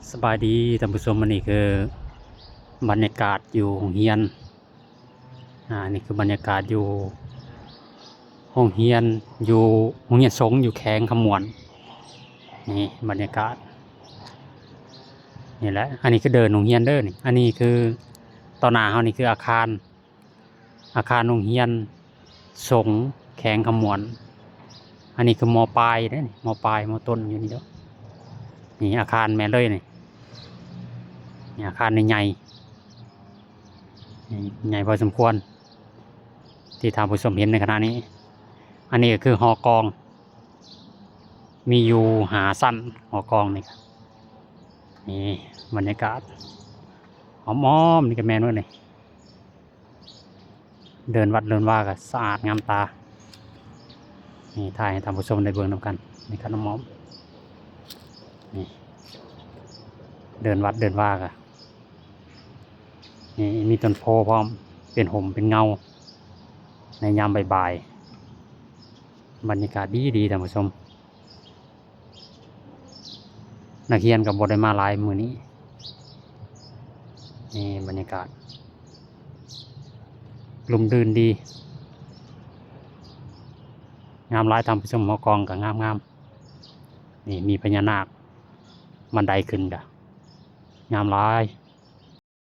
ສະບາຍດີທ່ານຜູ້ຊົມ, ອັນນີ້ຄືບັນຍາກາດຢູ່ໂຮງຮຽນ. ອາ ນີ້ຄືບັນຍາກາດຢູ່ໂຮງຮຽນ ຢູ່ໂຮງຮຽນສົງຢູ່ແຂວງຄຳມ່ວນ. ນີ້ບັນຍາກາດນີ້ແຫຼະ, ອັນນີ້ຄືເດີ່ນໂຮງຮຽນເດີນີ້. ອັນນີ້ຄືຕໍ່ໜ້າເຮົານີ້ຄືອາຄານ ອາຄານໂຮງຮຽນສົງແຂວງຄຳມ່ວນ. ອັນນີ້ຄື ມ.ປາຍເດ້ນີ້ ມ.ປາຍ ມ.ຕົ້ນ ຢູ່ນີ້ເດີ. ນີ້ອາຄານແມ່ນເລີຍນີ້, ນີ້ອາຄານໃຫຍ່ໆ ນີ້ໃຫຍ່ພໍສົມຄວນ ທີ່ທ່ານຜູ້ຊົມເຫັນໃນຂະນະນີ້. ອັນນີ້ກໍຄືຫໍກອງ ມີຢູ່ຫ້າຊັ້ນ ຫໍກອງນີ້. ນີ້ບັນຍາກາດອ້ອມໆ ນີ້ກໍແມ່ນເບິດນີ້. ເດີ່ນວັດເດີ່ນວາກໍສະອາດງາມຕາ. ນີ້ ຖ່າຍໃຫ້ທ່ານຜູ້ຊົມໄດ້ເບິ່ງນຳກັນ. ນີ້ ຂະໜົມໝອມ ນີ້ ເດີ່ນວັດເດີ່ນວາກໍ ນີ້ ມີຕົ້ນໂພພ້ອມ ເປັນຮົ່ມເປັນເງົາໃນຍາມບ່າຍໆ. ບັນຍາກາດດີໆ ທ່ານຜູ້ຊົມ. ນັກຮຽນກໍບໍ່ໄດ້ມາຫຼາຍມື້ນີ້. ນີ້ບັນຍາກາດຮົ່ມລື່ນດີ ງາມຫຼາຍທ່ານຜູ້ຊົມ. ຫໍກອງກໍງາມໆ. ນີ້ມີພະຍານາກ, ບັນໄດຂຶ້ນກໍງາມຫຼາຍ.